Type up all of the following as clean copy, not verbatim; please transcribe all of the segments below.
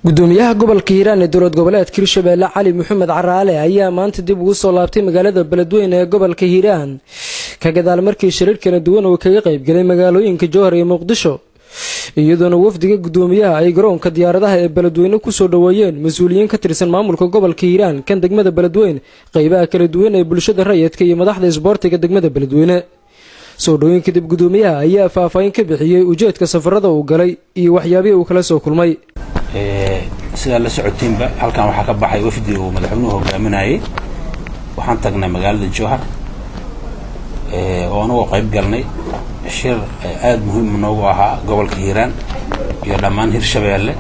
Gudoomiyaha gobolka Hiiraan ee dowlad goboleedka Hirshabeelle, Cali Maxamed Caraale, ayaa maanta dib ugu soo laabtay magaalada Beledweyne ee gobolka Hiiraan, ka gadaal markii shirar kala duwan uu kaga qaybgalay magaalooyinka Jowhar iyo Muqdisho, iyadoona wafdiga gudoomiyaha ay garoonka diyaaradaha ee Beledweyne kusoo dhoweeyeen mas-uuliyiin ka tirsan maamulka gobolka Hiiraan, kan degmada Beledweyne, qeybaha kala duwan ee bulshada rayidka iyo madaxda isboortiga degmada Beledweyne. Soo dhowooyin kadib, gudoomiyaha ayaa faahfaahin ka bixiyey ujeedka safarada uu galay iyo waxyaabihii uu kala soo kulmay. Sidaa la socotiinba, halkan waxaa ka baxay wafdi uu madaxweynuhu hogaaminayay. Waxaan tagnay magaalada Jowhar oo anagoo qayb galnay shir aada muhiim noogu ahaa gobolka Hiiraan iyo dhammaan Hirshabeelle,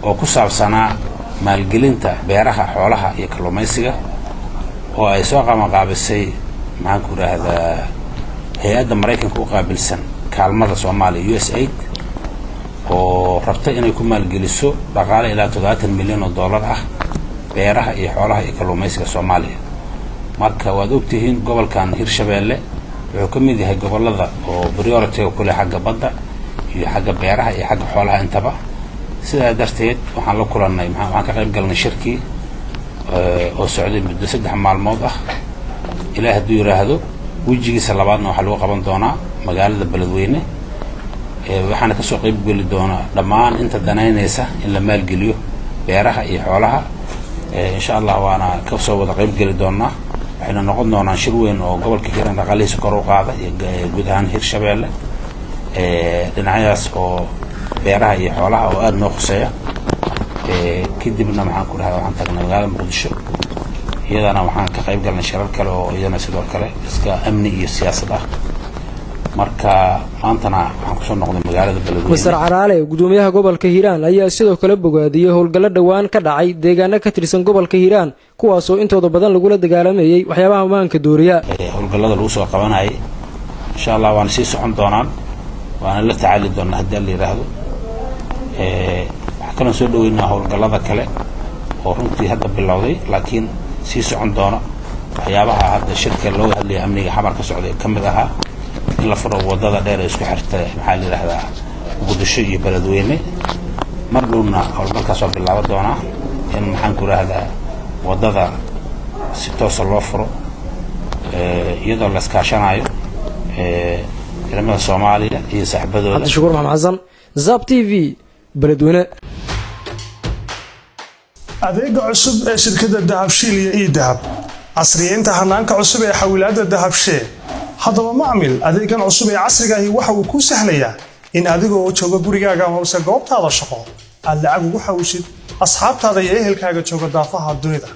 oo ku saabsanaa maalgelinta beeraha, xoolaha iyo kalluumaysiga, oo ay soo qabanqaabisay, maxaanku idhaahdaa, hay-adda Maraykanka u qaabilsan kaalmada Soomaaliya, USAID, oo rabta inay ku maalgeliso dhaqaale ilaa 70 milyan oo dollar ah beeraha iyo xoolaha iyo kalluumaysiga Soomaaliya. Marka waad ogtihiin, gobolkan Hirshabeelle wuxuu ka mid yahay gobollada oo priority-ga ku leh xagga badda iyo xagga beeraha iyo xagga xoolaha intaba. Sidaa darteed waxaan la kulannay, waxaan ka qayb galnay shirkii oo socday muddo 3 maalmood ah. Ilaah hadduu yidhaahdo, wejigiisa labaadna waxaa lagu qaban doonaa magaalada Beledweyne, waxaana kasoo qayb geli doonaa dhammaan inta danaynaysa in la maalgeliyo beeraha iyo xoolaha, insha Allah. Waana kasoo wada qayb geli doonaa, waxayna noqon doonaan shir weyn oo gobolka Hiiraan dhaqaalihiisa kor u qaada iyo guud ahaan Hirshabeelle, dhinacyadaas oo beeraha iyo xoolaha oo aada noo khuseeya. Kadibna, maxaan ku dhahda, waxaan tagnay magaalada Muqdisho. Iyadana waxaan ka qayb galnay shirar kale oo iyadana sidoo kale iska amni iyo siyaasad ah. Marka maantana waxaan kusoo noqday magaalada Beledweyne. Mister Caraale, gudoomiyaha gobolka Hiiraan, ayaa sidoo kale bogaadiyey howlgallo dhowaan ka dhacay deegaano ka tirsan gobolka Hiiraan, kuwaasoo intooda badan lagula dagaalamayey waxyaabaha maanka dooriya. Howlgallada lagu soo qabanayay, insha Allah, waana sii socon doonaan, waana la tacaali doonaa haddii la yidhaahdo. Waxaa kaloon soo dhaweynaa howlgallada kale oo runtii hadda bilowday laakiin sii socon doona. Waxyaabaha hadda shirka looga hadlaya amniga Xamar ka socday ka mid ahaa in la furo wadada dheer ee isku xirta, maxaa la yidhahdaa, Muqdisho iyo Beledweyne. Mar dhowna howlgalkaas waa bilaaban doonaa, in, maxaan ku idhaahdaa, waddada si toosa loo furo, iyadoo la iskaashanayo ciidamada Soomaaliya iyo saaxiibadooda. Cabdishakuur Maxamed Xasan, ZAB TV, Beledweyne. Adeega cusub ee shirkadda Dahabshiil iyo eDahab, casriyeynta hanaanka cusub ee xawilaadda Dahabshee. Haddaba macmil, adeegan cusub ee casriga ahi waxa uu kuu sahlayaa in adigoo jooga gurigaaga amase goobtaada shaqo aad lacag ugu xawishid asxaabtaada iyo ehelkaaga jooga daafaha dunida.